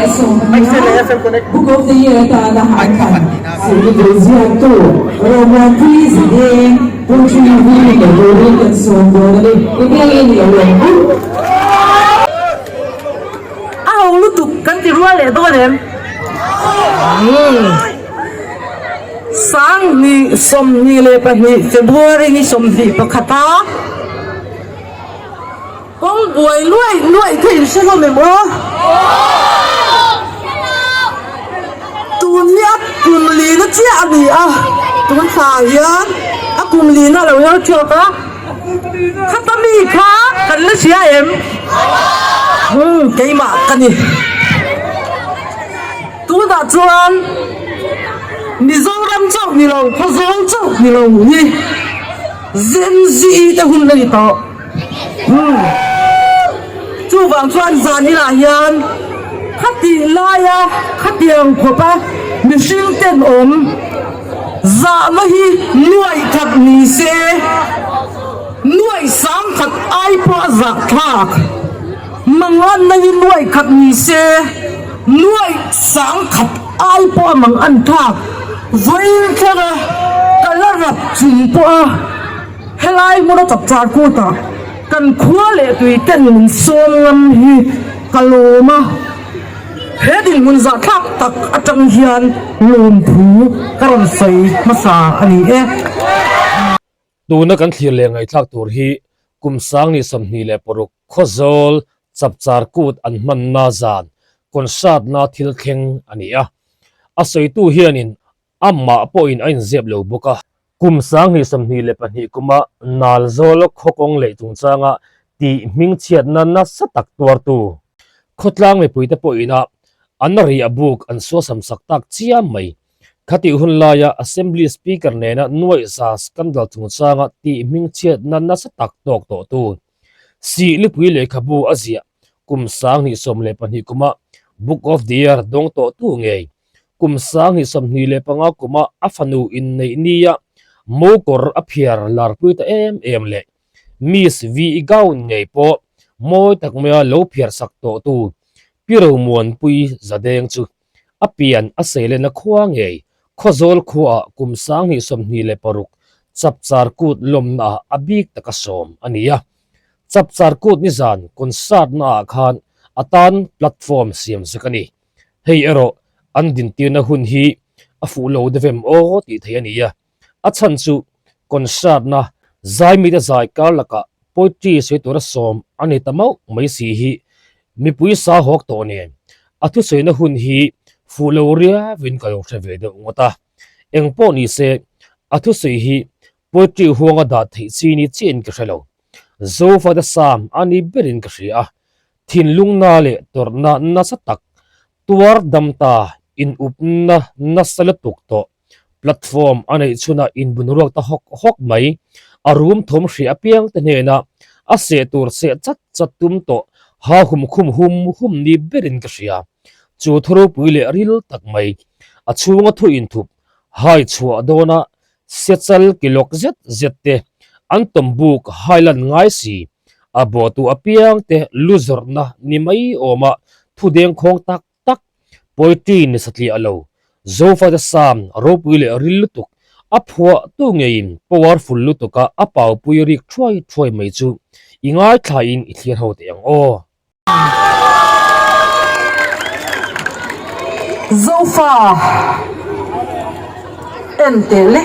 2015 Book of the Year atana an thlan Silipui ziaktu Romuanpui Zadeng Poetry hi nei turin kan sawm dawn a ni. Engenge ni lo ang u? A ho lutuk kan ti rual leh dawn em? 2022 February ni 21 a kawng buai luai luai kha in hre hlawm em aw? Tun hi a kum lina chiah a ni a, tun thla hian a kum lina a lo her chhuak a. Khata mi kha kan la hria em? Umm keimah ka ni. Tunah chuan Mizoram chauh ni lo, Khawzawl chauh ni lo hi Gen Z te hun a ni tawh. Umm chuvang chuan zan inah hian khatih laia khatiang khawpa mihring tenawm Zahna hi nuaih khat ni se, nuaih sang khat ai pawh a zah thlak. Manganna hi nuaih khat ni se, nuaih sang khat ai pawh a mangan thlak. Vawiin thlenga ka la rap chung pawha helai hmuna chapchar kutah kan khua leh tui ten min sawm ngam hi ka lawm a. He dinhmun zahthlak tak atang hian lawmthu ka rawn sawi hmasa a ni e. Tuna kan thlir leh ngaihthlak tur hi kum 2026 Khawzawl Chapchar Kut an hmanna zan concert-na thil thleng a ni a. A sawitu hianin Amah pawhin a inzep lo bawk a. Kum 2022 kuma Nalzawl khawkawng leh chungchanga tih hmingchhiatna nasa tak tuartu khawtlang mipuite pawhina an riah buk an suasam sak tak chiam mai. Khatih hun laia Assembly Speaker nena nuaihza scandal chungchanga tih hmingchhiatna nasa tak tawk tawhtu Sihlipui lehkhabu a ziah kum 2012 kuma Book of the Year dawng tawhtu ngei Kum 2025 kuma a fanu inneih nia mokawr a phiar larpui ta em em leh Miss VE gown ngei pawh mawi tak maia lo phiar sak tawhtu Pi Romuanpui Zadeng chu a pian a seilenna khua ngei Khawzawl khuaah kum 2026 Chapchar Kut lawmnaah a bik taka sawm a ni a. Chapchar Kut nizan concert naah khan a tan platform siam zak a ni. Hei erawh an dintirna hun hi a fuh lo deuh em aw tih theih a ni a, a chhan chu concert-na zaimite zai kar lakah poetry sawi tura sawm a ni ta mauh mai si hi mipui sa hawk tawh nen a thusawina hun hi fuh lo riauin ka lo hre ve deuh ngawt a. Eng pawh ni se a thusawi hi poetry huanga dah theih chi ni chiahin ka hre lo. Zofate sam a ni berin ka hria a, Thinlungna leh tawrhna nasa tak tuar dam ta inupna nasa lutuk tawh platform a neih chhunah inbunruak ta hawk hawk mai. A rum thawm hria apiang te hnenah a seh tur seh chat chat tum tawh ha hum khum hum hum ni berin ka hria. Chu thu ropui leh ril tak mai a chhunga thu inthup hai chhuah dawna Sechal kilawk zet zet te an tawm buk hailan ngai si, a bawhtu apiang te lu zawrhna ni mai awma thu dengkhawng tak tak, poetry ni satliah lo, Zofate sam ropui leh ril lutuk, a phuah tu ngeiin powerful lutuka a paupui rik thuai thuai mai chu i ngaithlain i thlir ho teh ang aw. Zofa en teh le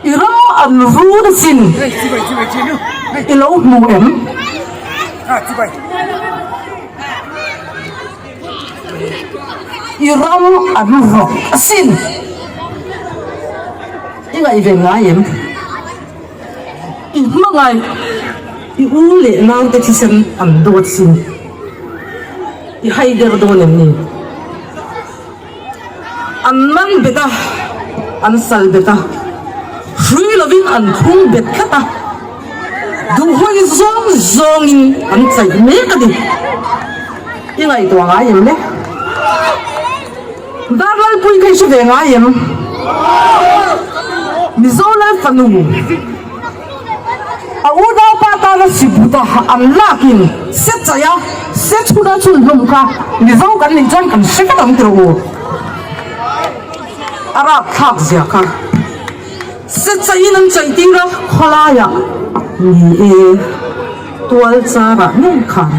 i ram an run asin i lo hmu em? I ram an rawk asin i ngaihven ngai em? I hmangaih i u leh naute thisen an dawt sin i hai der dawn em ni? An man bet a, an sal bet a, hrui lovin an khung bet tlat a, duhhawi zawng zawngin an chaih mek a ni. I ngaihtuah ngai em le? Darlalpui kha i hre ve ngai em? Mizo Lal fanu. A unaupa tana Sibuta an lakin se chaih a, se chhun a chhun hlawm kha Mizo kan nih chuan kan hre vek ang tiraw u. A rapthlak zia kha se chaihin an chaih tir a, khawlaiah ni e tual charah ngei khan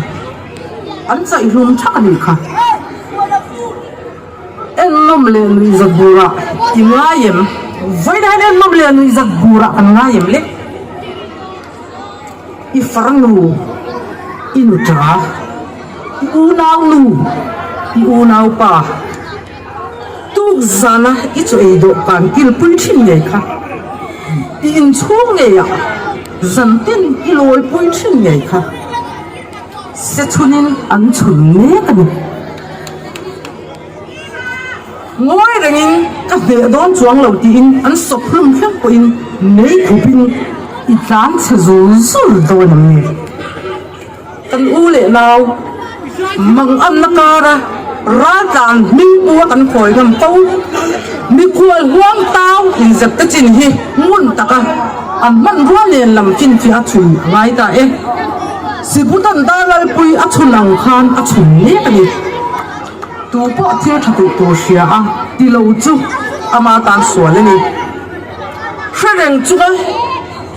an chaih hlum thak a nih kha. Ennawm leh nuihzat burah i ngai em? Vawiin hian ennawm leh nuihzat burah kan ngai em le? I farnu, i nuṭa, i unaunu, i unaupa, tukzana i chaw ei dawhkan kilpui ṭhin ngei kha, i inchhung ngeiah zantin i lawipui ṭhin ngei kha. Se chhunin an chhun mek a ni. Ngawi rengin ka hneh dawn chuang lo tiin an sawp hlum hlek pawhin mei khupin i tlan chhe zul zul dawn em ni? Kan u leh nau manganna kara raltlan hming pu a kan khawi ngam fo. Mikhual huang tau inzep te chin hi ngun taka an hmanrua nen lam finfiah a chhun a ngai ta e. Sibutan Darlalpui a chhun ang khan a chhun mek a ni. Tu pawh thil tha tih tur hria a ti lo chu ama tan sual a ni. Hre reng chunga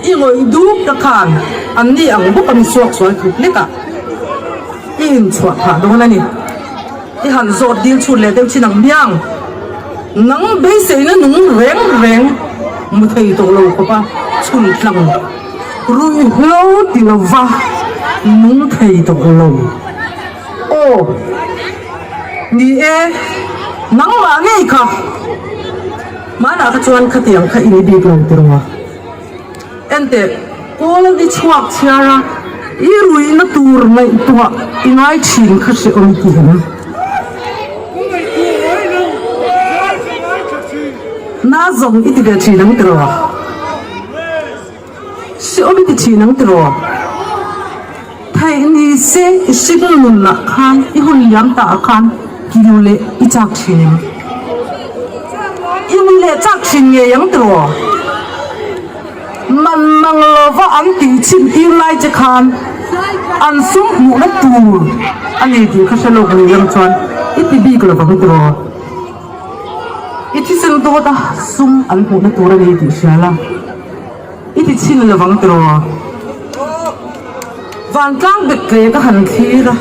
i ngawih duk ta khan an ni ang bawk a mi suak sual thut lek ah i inchhuah phah dawn a ni. I han zawt dil chhut leh deuh chin ang hmiang. Nang beiseina nung reng reng mu thei tawh lo khawp a chhun tlang. Ruihhlo ti lova nung thei tawh lo. Aw, ni e, nangmah ngei kha. Hmanah kha chuan khatiang kha i ni bik lo tiraw? Enteh, kawl i chhuak chhiar a, i ruihna tur ngaihtuah i ngai thin kha hrehawm i ti em? Na zawng i ti ve thin ang tiraw? Hrehawm i ti thin ang tiraw? Theih ni se i hring nunah khan i hun liam ta ah khan kiu leh i chak thin em? I ni leh chak thin ngei ang tiraw? Man mang lova an tih chhin tir lai che khan an sum hmuhna tur a ni tih kha hre lawk ni ang chuan i ti bik lovang tiraw? I thisen dawt a sum an hmuhna tur a ni tih hria la, i ti chhin lovang tiraw? Vantlang bet tle ka han thlir a,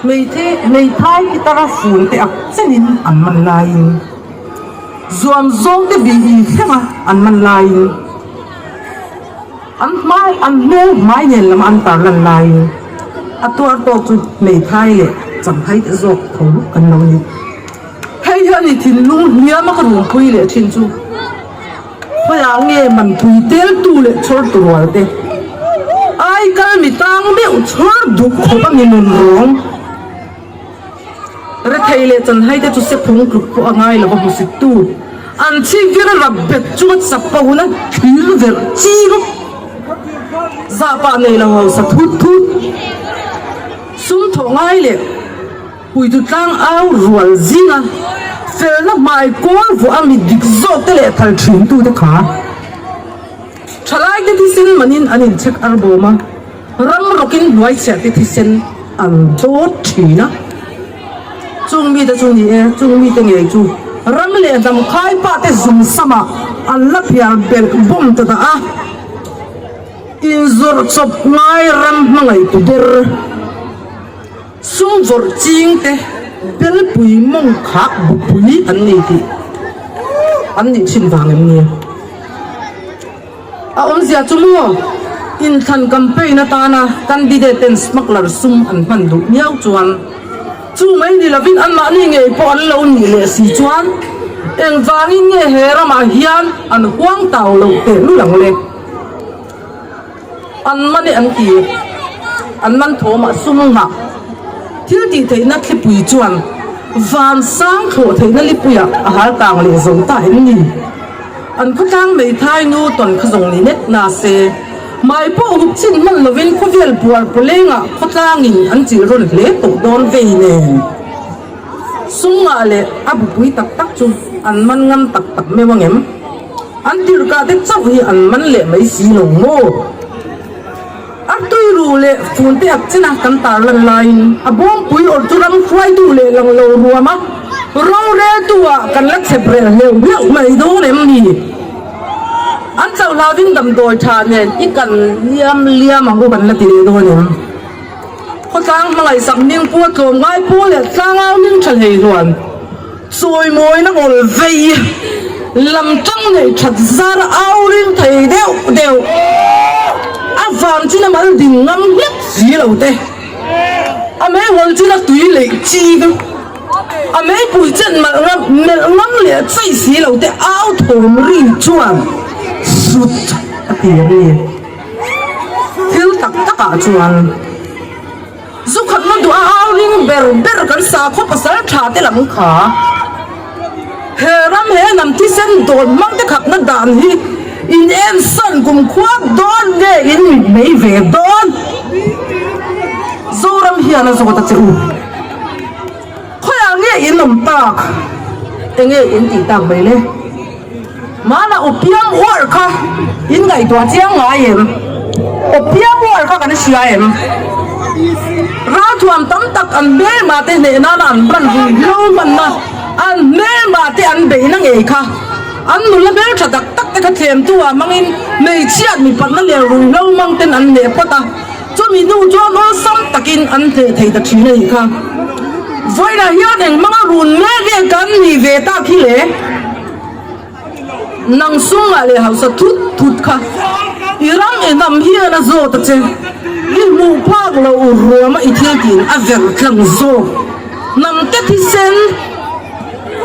hmeithe hmeithai pitara fun te ak chenin an man laiin, zuam zawng te bih i thleng a an man laiin, An hmai, an hmel hmai nen lama an tar lan laiin a tuar tawk chu hmeithai leh champhai te zawk tho kan lo ni. Hei hi a ni thinlung hliam a ka rumpui leh thin chu. Khawiah nge manpui teltu leh chhawr turual te ai kal mi tang meuh chhawr duh khawp a mi nun rawng. Rethei leh chanhai te chu sephung tluk pawh a ngai lo va hmusittu an chhip vir a rap bet chunga chapona thil verh ching zahpah nei lo hausa thut thut sum thawh ngai leh puitu tlang au rual zinga felna hmai kawl vuah a mi dik zawk te leh thal thin tu te kha thalai te thisen manin an inchhek arbawm a. Ram rawkin hnuaichhiah te thisen an dawt thin a, chung mite chu ni e, chung mite ngei chu ram leh hnam khaipa te zum samah an la phiar belh bawm ta dah a, inzawrh chawp ngai ram hmangaihtu ber sum vawrh ching te belpui mawng khak bupui an ni tih an nih thin vang em ni? A awmzia chu maw, inthlan campaign atana candidate ten smuggler sum an hman duh miau chuan chu mai ni lovin anmahni ngei pawh an lo nih leh si chuan engvangin nge he ramah hian an huang tau loh tehlul ang le? An man e an ti. An man thawmah sum nghah thil tih theihna thlipui chuan vansang thlawh theihna lipuiah a hal kang leh zo ta em ni? An khawtlang meithai nu tawn kha zawng ni nek na se, hmai pawh hup chin hman lovin khawvel buar pawlengah khawtlangin an chilh rawn hle tawh dawn vei nen. Sum ngah leh a bupui tak tak chu an man ngam tak tak meuh angem? An tirhkah te chauh hi an man leh mai si lo maw? A tuiru leh funte ak chena kan tarlan laiin a bawngpui awrh chu ram hruaitu leh lang lo ruam a, roreltu ah kan la chep rel hleuh hleuh mai dawn em ni? An chauh hlauvin damdawi tha nen i kan liam liam ang u kan la ti leh dawn em? Khawtlang hmangaihsak hming pu a tlawm ngai pu leh tlangau hming tha hlei hluan chawimawina ngawl vei lam tang nei that zar au ring thei deuh deuh a van chin a mal ding ngam hlek si lo te a meihawl chin a tui leih ching a meipui chen malh ngam melh ngam leh chei si lo te au thawm ri chuan sut a ti a ni. Thil tak takah chuan zu khatna duh a au ring ber ber kan sakhaw pasal tha te lam kha he ram he hnam thisen dawn hmang te khatna dan hi in ensan kum khuat dawn nge in mit mei ve dawn? Zoram hian a zawt a che u. Khawiah nge in awm tak? Enge in tih tak mai le? Mahna Opium uar kha in ngaihtuah chiang ngai em? Opium uar kha kan hria em? Ralthuam tam tak an hmelma te hneh nana an hman rui hlo hmanna, an hmelma te an beihna ngei kha an nula hmeltha tak tak te kha thlemtu ah hmangin hmeichhiat mipatna leh rui hlo hmang ten an hneh phawt a. Chumi hnu chuan awlsam takin an hneh thei ta thin a nih kha. Vawiinah hian engmanga run mek nge kan nih ve tak hi le? Nang sungah leh hausa thut thut kha i ram i hnam hian a zawt a che. I hmuh phak lo ruama i thil tiin a ver tlang zawk. Hnam te thisen,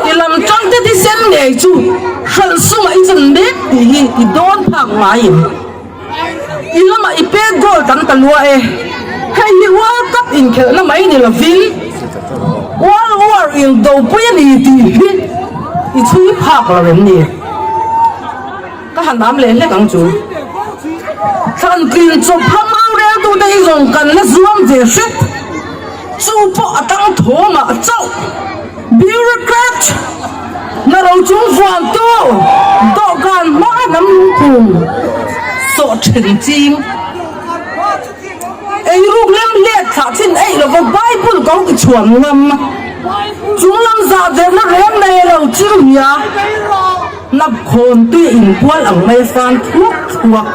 i lam tang te thisen ngei chu hralh sungah i chan mek tih hi i dawn phak ngai em? I lamah i pek goal tam ta lua e. Hei hi World Cup inkhelhna mai ni lovin World War indopui a ni tih hi i chhui phak lo em ni? Ka han am leh hlek ang chu. Thlan tlin chawp ram roreltute hi zawng kan la zuam ve hret. Chu pawh a tang thawmah chauh. Bureaucrat hna ro chung vuantu dawhkan hmaa hnam lungphum sawh then ching. Eiruk lem let thlah chin eih lova Bible ko ti chhuan ngam. Chunglam zah verna rem nei lo ching hnia hnap khawn tui inbual ang mai a fan thuak thuak.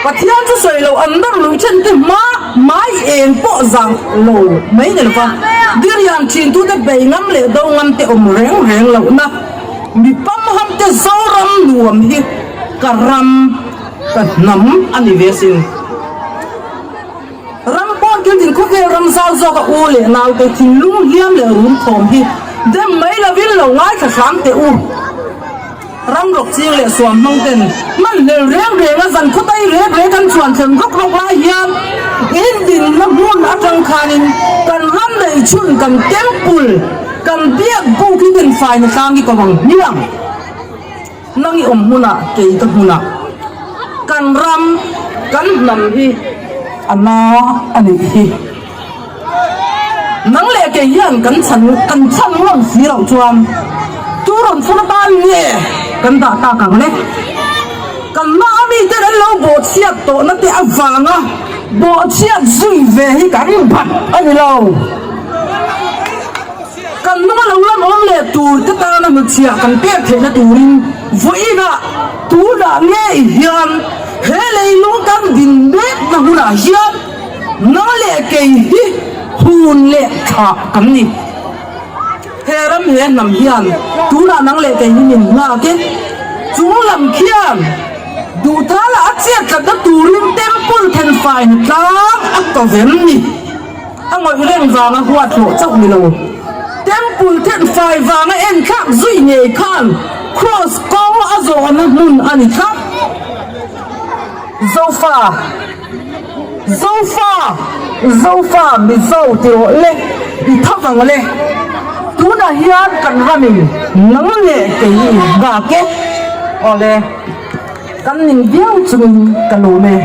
Pathian chu sawi lo an ber lui then te hma mai eng pawh zang lo mai ni lova, diriam thintute bei ngam leh do ngam te awm reng reng lohna mi pamham te Zoram nuam hi ka ram ka hnam a ni ve asin. Ram pawn thil din khawvel ram zau zawk a u leh naute thinlung hliam leh rum thawm hi dem mai lovin lo ngaithla hram teh u. Ram rawk ching leh suam hmang ten hman hlel reng reng a zan khaw tai rek rek an chuan thlen rawk rawk lai hian in dinna hmun atang khanin kan ram neih chhun kan temple kan biak buk hi den faina tlang hi ko ang hmiang nang i awm hmunah kei ka hmunah kan ram kan hnam hi a na a nih hi. Nang leh kei hian kan chhan kan chhan ngam si loh chuan tu rawn chhan atan nge kan dah tak ang le? Kan hma a miten an lo bawhchhiat tawhna te avanga bawhchhiat zui ve hi kan bat a ni lo. Kan hnunga lo lam awm leh tur te tana hnutchhiah kan pek theihna turin vawiinah tunah ngei hian he leilung kan din mekna hunah hian Nang leh kei hi hun leh thlah kan ni. He ram he hnam hian tunah nang leh kei hi min nghak e. Chung lam khian Duhthala a chiat tlatna turin temple thenfai hna tlang a ko vem ni. A ngawih reng vanga huat hlawh chauh ni lo. Temple thenfai vanga enthlak zui ngei khan Kraws kawng a zawhna hmun a ni tlat. Zofa. Zofa, Zofa, Mizo ti rawh le, i tho vang le. Tunah hian kan ramin nang leh kei i nghak e. Awle, kan ning viau chungin ka lawm e.